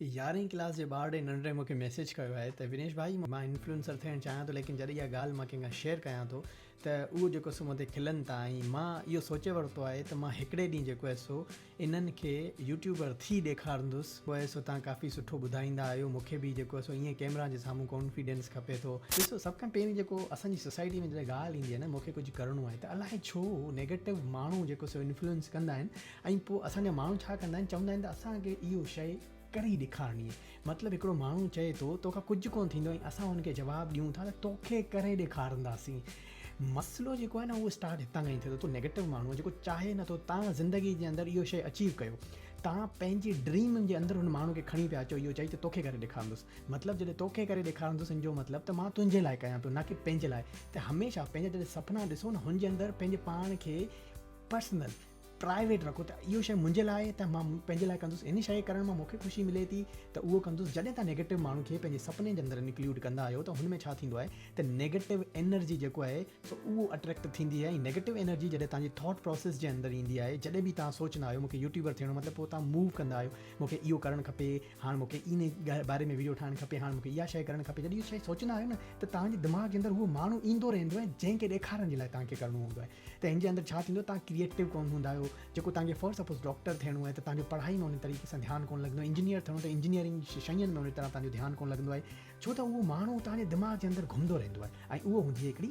يارهين ڪلاس جي ٻارڙي ننڍڙي مون کي ميسيج ڪيو آهي ته ونيش ڀائي مان انفلوئنسر ٿيڻ چاهيان ٿو ليڪن جڏهن اها ڳالهه مان ڪنهن کان شيئر ڪيان ٿو ته اهو جيڪو سو مون تي کلن ٿا ۽ مان اهو سوچي ورتو آهي ته مان هڪڙي ڏينهن جيڪو آهي سو انهن کي يوٽيوبر ٿي ڏيکارندس پوء سو توهان ڪافي سٺو ٻڌائيندا آهيو مون کي به جيڪو آهي سو ائين ڪيمرا جي سامهون ڪانفيڊنس کپي ٿو. ڏسو سڀ کان پهرين جيڪو اسان جي سوسائٽي ۾ جڏهن ڳالهه ايندي آهي نه مون کي ڪجهه ڪرڻو آهي ته الائي ڇو نيگيٽو ماڻهو جيڪو سو انفلوئنس ڪندا آهن ۽ پوء اسان جا ماڻهو ڇا ڪندا آهن چوندا آهن ته اسان کي اهو شيء ڪري ڏيکارڻي آهي مطلب هڪڙو ماڻهو چئي ٿو توکان ڪجهه ڪونه ٿيندو ۽ اسان هن کي جواب ڏيون ٿا ته توکي ڪري ڏيکارنداسين مسئلو جيڪو آهي نه اهو اسٽارٽ هتان کان ئي ٿئي ٿو نيگيٽو ماڻهو جيڪو چاهي نٿو تان زندگي جي اندر اهو شيء اچيو ڪيو تان پنهنجي ڊريم جي اندر هن ماڻهو کي کڻي پيا اچو اهو چئي ته توکي ڪري ڏيکارندس مطلب جڏهن توکي ڪري ڏيکارندس ان جو مطلب ته مان تنهنجي لاء ڪيان پيو نه ڪي پنهنجي لاء ته هميشه پنهنجا جڏهن سپنا ڏسو نه هن جي اندر پنهنجي پاڻ کي پرسنل پرائيويٽ رکو ته اهو شيء منهنجي لاء آهي ته مان پنهنجي لاء ڪندس ان شيء ڪرڻ مان مون کي خوشي ملي ٿي ته اهو ڪندس جڏهن توهان نيگيٽو ماڻهو کي پنهنجي سپني جي اندر انڪلوڊ ڪندا آهيو ته هن ۾ ڇا ٿيندو آهي ته نيگيٽو انرجي جيڪو آهي سو اهو اٽريڪٽ ٿيندي آهي ۽ نيگيٽو انرجي جڏهن توهان جي ٿاٽ پروسيس جي اندر ايندي آهي جڏهن به توهان سوچندا آهيو مون کي يوٽيوبر ٿيڻو مطلب پوء توهان موو ڪندا آهيو مون کي اهو ڪرڻ کپي هاڻ مون کي ان باري ۾ ويڊيو ٺاهڻ کپي هاڻ مون کي اها شيء ڪرڻ کپي جڏهن اهو شيء سوچندا آهيو نه ته توهان جي دماغ جي اندر اهو ماڻهو ايندو رهندو آهي جنهن کي ڏيکارڻ جي لاء توهان کي ڪرڻو هوندو آهي ته هن جي اندر ڇا ٿيندو توهان ڪريئيٽو ڪونه هوندا آهيو جيڪو توهان کي فار سپوز ڊاڪٽر ٿيڻو آهي ته توهان جو پڙهائي ۾ ان طريقي سان ڌيان ڪونه لڳندو انجنيئر ٿيڻو ته انجنيئرنگ شين ۾ ان طرح توهان جو ڌيان ڪونه لڳندو آهي ڇو ته اهو ماڻهو توهان جي دماغ جي اندر گهمندو رهندو آهي ۽ اهو هوندي آهي هڪڙي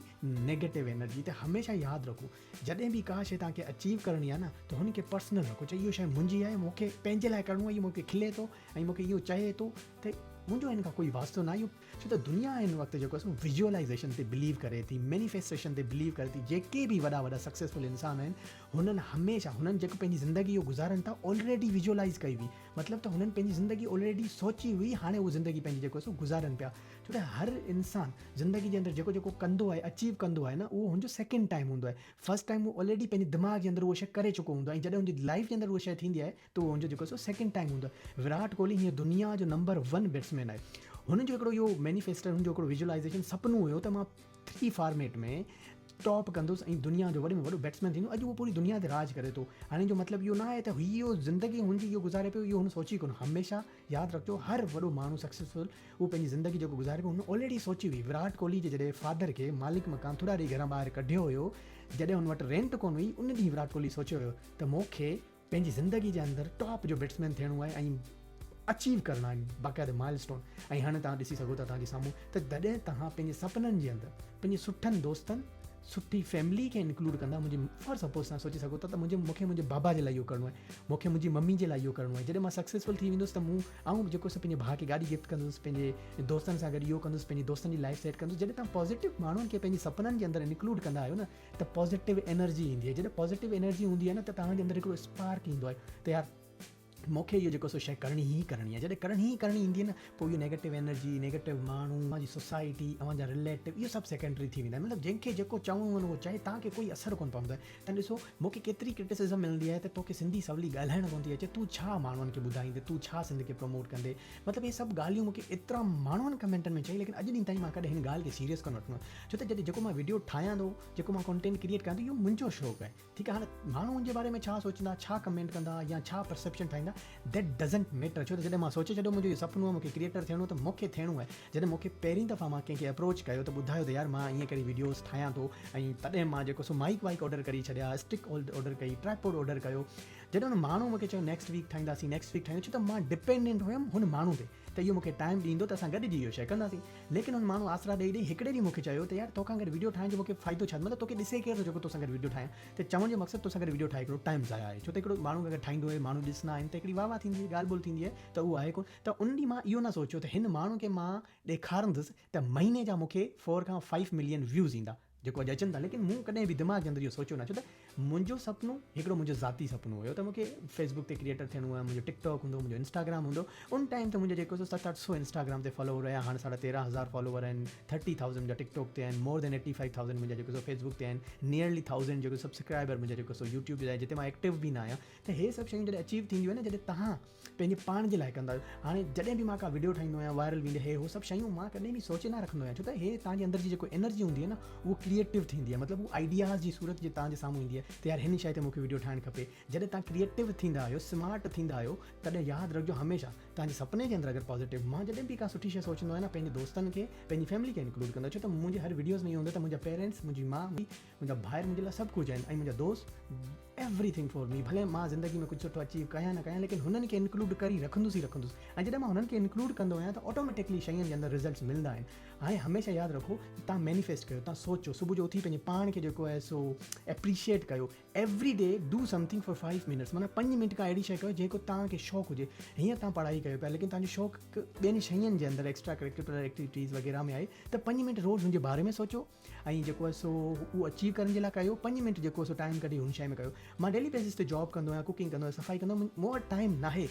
نيگيٽو انرجي ته هميشه ياد رکو جڏهن به ڪا شي توهان کي اچيو ڪرڻي آهي نه ته هن کي پرسنل رکو چئي اهو شي منهنجي آهي مون کي پنهنجي لاء ڪرڻو آهي اهو مون کي کلي ٿو ۽ مون کي اهو چئي ٿو ته منهنجو هن کان ڪوئي واسطو نه آهي اهو ڇو ته دنيا هن وقت جيڪو آهي سو ويزوئلائيزيشن تي بليو ڪري ٿي، مينيفيسٽيشن تي بليو ڪري ٿي، جيڪي به وڏا وڏا سڪسيسفل انسان آهن هنن هميشه هنن جيڪو پنهنجي زندگي اهو گذارن ٿا آلريڊي ويزوئلائيز ڪئي هئي مطلب ته هنن پنهنجي زندگي آلريڊي سوچي هئي هاڻي اهو زندگي پنهنجي جيڪو آهي سو گذارن پيا ڇو ته هر انسان زندگي جي اندر جيڪو جيڪو ڪندو آهي اچيو ڪندو آهي نه اهو هن جو سيڪنڊ ٽائيم هوندو آهي فرسٽ ٽائيم هو آلريڊي پنهنجي دماغ جي اندر اهو شيء ڪري چڪو هوندو آهي ۽ جڏهن هن جي لائيف جي اندر اها شيء ٿيندي آهي ته اهو هن جو جيڪو سو سيڪنڊ ٽائيم هوندو آهي. ويرات ڪوهلي هينئر دنيا جو نمبر ون بيٽسمين آهي. هن جو هڪڙو اهو مينيفيسٽر هن جو هڪڙو ويزوئلائيزيشن سپنو هيو ته مان ٿري فارميٽ ۾ ٽاپ ڪندس ۽ دنيا جو وڏي ۾ وڏو بيٽسمين ٿيندو. اڄ اهو پوري دنيا تي راڄ ڪري ٿو. هاڻي ان جو مطلب اهو نه آهي ته هي اهو زندگي هن جي اهو گذاري پيو اهو هن سوچي ڪونه. هميشه ياد رکجو هر وڏو ماڻهو سڪسيسفل اهو پنهنجي زندگي جيڪو گذاري پيو هن آلريڊي سوچي هئي. ويرات ڪوهلي جي جڏهن فادر کي مالڪ مڪان ٿورا ڏينهن گهران ٻاهر ڪڍيو هيو جڏهن هن وٽ رينٽ ڪونه هئي ان ڏينهن ويرات ڪوهلي سوچيو هيو ته مون کي پنهنجي زندگي جي اندر ٽاپ جو بيٽسمين ٿيڻو آهي ۽ اچيو ڪرڻا آهن باقاعده مائل اسٽون ۽ هاڻي توهان ڏسي سگهو ٿا توهان جي سامهون ته جڏهن توهان پنهنجي سپنن جي اندر پنهنجي سٺن دوستن سٺي فيملي کي انڪلوڊ ڪندا منهنجي فار سپوز توهان سوچي سگهو ٿا ته منهنجي مونکي منهنجي بابا جي لاء اهو ڪرڻو آهي مونکي منهنجي ممي جي لاء اهو ڪرڻو آهي جڏهن مان سڪسيسفل ٿي ويندس ته مون آئون جيڪو سو پنهنجي ڀاء کي گاڏي گفٽ ڪندس پنهنجي دوستن سان گڏ اهو ڪندس پنهنجي دوستن جي لائف سيٽ ڪندس جڏهن توهان پازيٽو ماڻهن کي پنهنجي سپنن جي اندر انڪلوڊ ڪندا آهيو نه ته پازيٽو انرجي ايندي آهي جڏهن پازيٽو انرجي هوندي آهي نه ته توهان جي اندر هڪڙو اسپارڪ ايندو آهي ته يار مون کي اهو جيڪو سو شيء ڪرڻي ئي ڪرڻي آهي جڏهن ڪرڻي ئي ڪرڻي ايندي آهي نه پوء اهو نيگيٽو انرجي نيگيٽو ماڻهو اوهان جي سوسائٽي اوهان جا رليٽو اهو سڀ سيڪنڊري ٿي ويندا آهن مطلب جنهن کي جيڪو چوڻو هوندو اهو چئي توهان کي ڪوئي اثر ڪونه پوندو آهي ته ڏسو مون کي ڪيتري ڪرٽيسزم ملندي آهي ته توکي سنڌي سولي ڳالهائڻ ڪونه ٿي اچي تون ڇا ماڻهن کي ٻڌائيندي تون ڇا سنڌ کي پروموٽ ڪندي مطلب اهي سڀ ڳالهيون مون کي ايترا ماڻهن ڪمينٽن ۾ چئي ليڪن اڄ ڏينهن تائين مان ڪڏهن هن ڳالهه کي سيريس ڪونه وٺندو آهيان ڇو ته جڏهن جيڪو مان وڊيو ٺاهيان ٿو جيڪو مان ڪانٽينٽ ڪريئيٽ ڪيان ٿو اهو منهنجو شوق آهي ٺيڪ آهي هاڻي ماڻهو ان جي باري ۾ ڇا سوچيندا ڇا ڪمينٽ ڪندا يا ڇا پرسيپشن ٺاهيندا that doesn't matter ڇو ته جڏهن مان سوچي ڇڏيو منهنجو اهو سپنو آهي مون کي ڪريئيٽر ٿيڻو ته مون کي ٿيڻو آهي جڏهن مون کي پهرين دفعا مان ڪنهن کي اپروچ ڪيو ته ٻڌايو ته يار مان ائين ڪري وڊيوز ٺاهيان ٿو ۽ تڏهن مان جيڪو سو مائيڪ وائيڪ آرڊر ڪري ڇڏيا اسٽڪ آرڊر ڪئي ٽرائپوڊ آرڊر ڪيو جڏهن ان ماڻهو مون کي چيو نيڪسٽ ويڪ ٺاهينداسين نيڪسٽ ويڪ ٺاهينداسين ڇو ته مان ڊپينڊنٽ هيم هن ماڻهو تي ته اهو مون کي ٽائيم ڏيندو ته اسان گڏجي اهو شيء ڪنداسين ليڪن هن ماڻهو آسرا ڏئي ڏئي هڪڙي ڏينهن مون کي چيو ته يار توکان گڏ وڊيو ٺاهڻ جو مون کي فائدو ڇا مطلب توکي ڏسي ڪير ٿو جيڪو توسان گڏ وڊيو ٺاهيان ته چوڻ جو مقصد توسان گڏ وڊيو ٺاهي هڪڙو ٽائيم ضايع آهي ڇو ته هڪڙو ماڻهو اگر ٺاهيندو آهي ماڻهو ڏسندا آهن ته هڪڙي واهه واهه ٿيندي آهي ڳالهه ٻولهه ٿيندي آهي ته اهو آهي ڪونه ته ان ڏينهن مان اهو نه سوچيو ته هن ماڻهو کي مان ڏيکارندس ته مهيني جا مون کي فور کان فائيو ملين ويوز ايندا جيڪو اڄ اچن ٿا ليڪن مون ڪڏهن به دماغ جي اندر اهو سوچيو نه ڇو ته منهنجو سپنو هڪڙو منهنجو ذاتي سپنو هيو ته مونکي فيسبوڪ تي ڪريئيٽر ٿيڻو آهي منهنجو ٽڪ ٽاڪ هوندو منهنجو انسٽاگرام هوندو ان ٽائيم تي منهنجو جيڪو سو ست اٺ سو انسٽاگرام تي فالوور هيا هاڻي ساڍا تيرهن هزار فالوور آهن ٿرٽي ٿائوزنڊ منهنجا ٽڪ ٽاڪ تي آهن مور دين ايٽي فائيو ٿائوزنڊ منهنجا جيڪو سو فيسبوڪ تي آهن نيئرلي ٿائوزنڊ جيڪو سبسڪرائبر منهنجا جيڪو سو يوٽيوب تي آهن جتي مان ايڪٽو به نه آهيان ته هي سڀ شيون جڏهن اچيو ٿينديون آهن نه جڏهن تهان پنهنجي پاڻ جي لاء ڪندا آهيو. هاڻي جڏهن به مان ڪا وڊيو ٺاهيندو آهيان وائرل ويندي هي هو سڀ شيون مان ڪڏهن به سوچي نه رکندو آهيان ڇو ته هي توهان جي اندر جي جيڪو انرجي هوندي آهي نه اهو ڪريئيٽو ٿيندي آهي مطلب هو آئيڊياز جي صورت جي توهان جي سامهون ايندي آهي. ته يار هن شيء تي مون کي وڊيو ٺاهڻ کپي. جڏهن توهان ڪريئيٽو ٿيندا آهيو، سمارٽ ٿيندا آهيو، تڏهن ياد رکجو هميشه توهان جي سپني جي اندر اگر پازيٽو، مان جڏهن به ڪا سٺي شيء سوچندو آهيان نه پنهنجي دوستن کي، پنهنجي فيملي کي انڪلوڊ ڪندو آهيان ڇو ته منهنجي هر وڊيوز ۾ اهو هوندو آهي ته منهنجا پيرينٽس، منهنجي ماء، منهنجا ڀائر منهنجي لاء سڀ ڪجهه آهن ۽ منهنجا دوست ايوري ٿنگ فار مي ڀلي مان زندگي ۾ ڪجهه سٺو اچيو ڪيان نه ڪيان ليڪن هنن کي انڪلوڊ ڪري رکندس ئي رکندس ۽ جڏهن مان هنن کي انڪلوڊ ڪندو آهيان ته آٽوميٽڪلي شين جي اندر رزلٽس ملندا آهن. هاڻي هميشه ياد رکو ته توهان مينيفيسٽ ڪيو، توهان سوچو، صبح جو اٿي پنهنجي پاڻ کي جيڪو آهي سو ايپريشيئيٽ ڪيو، every day do something for five minutes معنيٰ پنج منٽ ڪا اهڙي شيء ڪيو جنهن کو توهان کي شوق هجي، هينئر توهان پڙهائي ڪيو پيا ليڪن توهان جو شوق ٻين شين جي اندر ايڪسٽرا ڪريڪيولر ايڪٽيوٽيز وغيره ۾ آهي ته پنج منٽ روز هن جي باري ۾ سوچو ۽ جيڪو آهي سو اهو اچيو ڪرڻ جي لاء ڪيو، پنج منٽ جيڪو سو ٽائيم ڪڍي هن شيء ۾ ڪيو. مان ڊيلي بيسس تي جاب ڪندو آهيان، ڪوڪنگ ڪندو آهيان، صفائي ڪندو آهيان، مون وٽ ٽائيم ناهي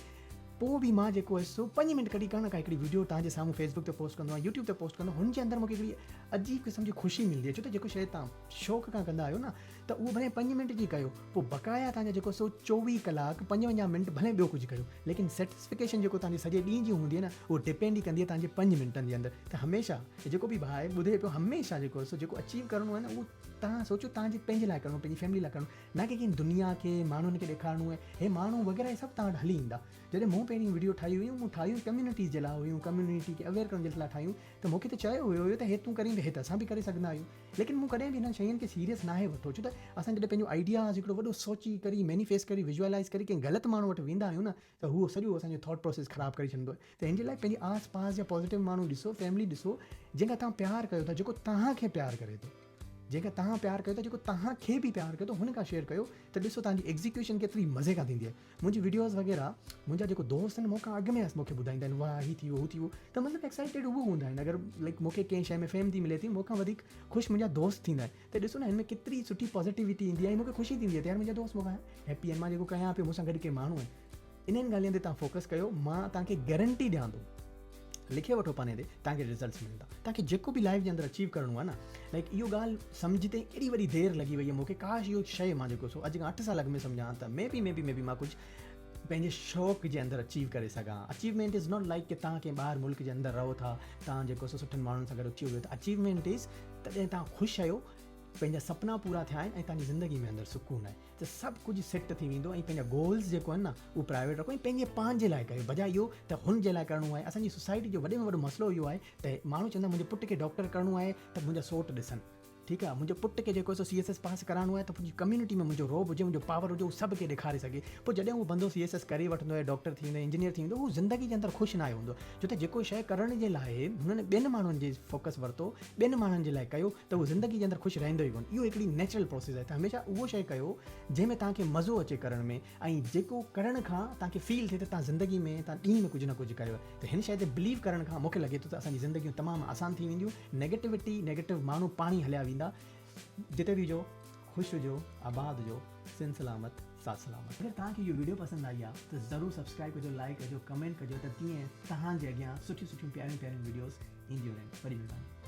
پوء به مان جيڪو آهي سو پنج منٽ ڪڍي ڪا نه ڪا هڪڙي وڊيو توهان جي سامهون فيس بڪ تي پوسٽ ڪندو آهيان يوٽيوب تي پوسٽ ڪندو آهيان هن جي اندر مونکي هڪڙي عجيب قسم جي خوشي ملندي آهي ڇو ته جيڪو شيء توهان شوق کان ڪندا آهيو نه ته اهو ڀلي پنج منٽ جي ڪيو پوء بقايا توهان جا جيڪو سو 24 ڪلاڪ 55 منٽ ڀلي ٻيو ڪجهه ڪيو ليڪن سيٽسفڪيشن جيڪو توهان جي سڄي ڏينهن جي هوندي آهي نه اهو ڊپينڊ ئي ڪندي آهي توهان جي پنج منٽن جي اندر ته هميشه جيڪو به ڀاء ٻڌي پيو هميشه جيڪو سو جيڪو اچيو ڪرڻو آهي نه اهو توهان سوچو توهان جي پنهنجي لاء ڪرڻو پنهنجي فيملي لاء ڪرڻو نه ڪي ڪنهن دنيا کي ماڻهن کي ڏيکارڻو آهي هي ماڻهو وغيره هي سڀ توهان وٽ هلي ايندا جڏهن مون پهرين وڊيو ٺاهي هيون مون ٺاهيون ڪميونٽيز جي لاء هيون ڪميونٽي کي اويئر ڪرڻ جي لاء ٺاهيون ته مون کي ته چيو ويو هيو ته هي تون ڪرين ته هي ته اسان به ڪري سگهندا آهيون ليڪن مون ڪڏهن به انهن شين کي سيريس ناهي ورتو ڇو ته اسان جڏهن پنهنجو آئيڊياز هڪڙو وڏو سوچي ڪري مينيفيسٽ ڪري ويزوالائز ڪري ڪنهن غلط ماڻهو وٽ ويندا آهيون نه ته هو سڄو اسان جو ٿاٽ پروسيس خراب ڪري ڇڏندو آهي ته هن جي لاء پنهنجي آس پاس جا پازيٽو ماڻهو ڏسو فيملي ڏسو جنهن کان توهان پيار ڪيو ٿا جيڪو توهان کي پيار ڪري ٿو جنهن کان توهان پيار ڪيو ٿا جيڪو توهان کي به پيار ڪيو ٿو هن کان شيئر ڪيو ته ڏسو توهان جي ايگزيڪيوشن ڪيتري مزي کان ٿيندي آهي منهنجي وڊيوز وغيره منهنجا جيڪو دوست آهن مون کان اڳ ۾ مون کي ٻڌائيندا آهن واهه هي ٿي ويو هو ٿي ويو ته مطلب ايڪسائيٽيڊ اهو هوندا آهن اگر لائڪ مون کي ڪنهن شيء ۾ فيم ٿي ملي ٿي مون کان وڌيڪ خوش منهنجا دوست ٿيندا آهن ته ڏسو نه هن ۾ ڪيتري سٺي پازيٽيوٽي ايندي آهي مون کي خوشي ٿيندي آهي ته يار منهنجا دوست مون کان هيپي آهن مان جيڪو ڪيان پيو مون سان گڏ ڪي ماڻهو آهن انهن ڳالهين تي توهان فوڪس ڪيو مان توهان کي گيرنٽي ڏيان ٿو لکي وٺو پني تي توهان کي رزلٽس ملندا توهان کي جيڪو به لائف جي اندر اچيو ڪرڻو آهي نه لائڪ اهو ڳالهه سمجهندي ايڏي وڏي دير لڳي وئي آهي مون کي ڪاش اهو شيء مان جيڪو سو اڄ کان 8 سال اڳ ۾ سمجهان ته مي بي مي بي مي بي مان ڪجهه پنهنجي شوق جي اندر اچيو ڪري سگهان اچيومينٽ is not like ڪي توهان ڪنهن ٻاهر ملڪ جي اندر رهو ٿا توهان جيڪو سو سٺن ماڻهن سان گڏ اچيو ويو ته اچيومينٽ از تڏهن توهان خوش آهيو پنهنجا سپنا پورا ٿيا آهن ۽ توهان جي زندگي ۾ اندر سڪون آهي ته سڀ ڪجهه سيٽ ٿي ويندو ۽ پنهنجا گولز جيڪو آهن نه اهو پرائيويٽ رکو ۽ پنهنجي پاڻ جي لاء ڪيو بجاء اهو ته هن جي لاء ڪرڻو آهي اسان جي سوسائٽي جو وڏي ۾ وڏو مسئلو اهو آهي ته ماڻهو چوندا منهنجي پٽ کي ڊاڪٽر ڪرڻو آهي ته منهنجا سوٽ ڏسن ٺيڪ آهي منهنجي پٽ کي جيڪو سو سي ايس ايس پاس ڪرائڻو آهي ته پنهنجي ڪميونٽي ۾ منهنجو رعب هجي منهنجو پاور هجي هو سڀ کي ڏيکاري سگهي پوء جڏهن اهو بندو سي ايس ايس ڪري وٺندو آهي ڊاڪٽر ٿي ويندو آهي انجنيئر ٿي ويندو هو زندگي جي اندر خوش ناهي هوندو ڇو ته جيڪو شيء ڪرڻ جي لاء هنن ٻين ماڻهن جي فوڪس ورتو ٻين ماڻهن جي لاء ڪيو ته هو زندگي جي اندر خوش رهندو ئي ڪونه اهو هڪڙي نيچرل پروسيس آهي ته هميشه اهو شيء ڪيو جنهن ۾ توهان کي مزو اچي ڪرڻ ۾ ۽ جيڪو ڪرڻ کان توهان کي فيل ٿئي ته توهان زندگي ۾ توهان ڏينهن ۾ ڪجهه نه ڪجهه ڪيو آهي ته هن شيء تي بليو ڪرڻ کان مون کي لڳي ٿو ته اسان جي زندگيون تمام آسان ٿي وينديون نيگيٽوٽي نيگيٽو ماڻهو پاڻ ئي هليا ويندا جتي به هجو خوش هجو آباد هجو سنڌ سلامت ساٿ سلامت. اگر توهان کي اهو وڊيو پسند آئي آ ته ضرور سبسڪرائب ڪجو لائيڪ ڪجو ڪمينٽ ڪجو ته جيئن توهان جي اڳيان سٺيون سٺيون پياريون پياريون وڊيوز اينديون رهن وڏي مھرباني.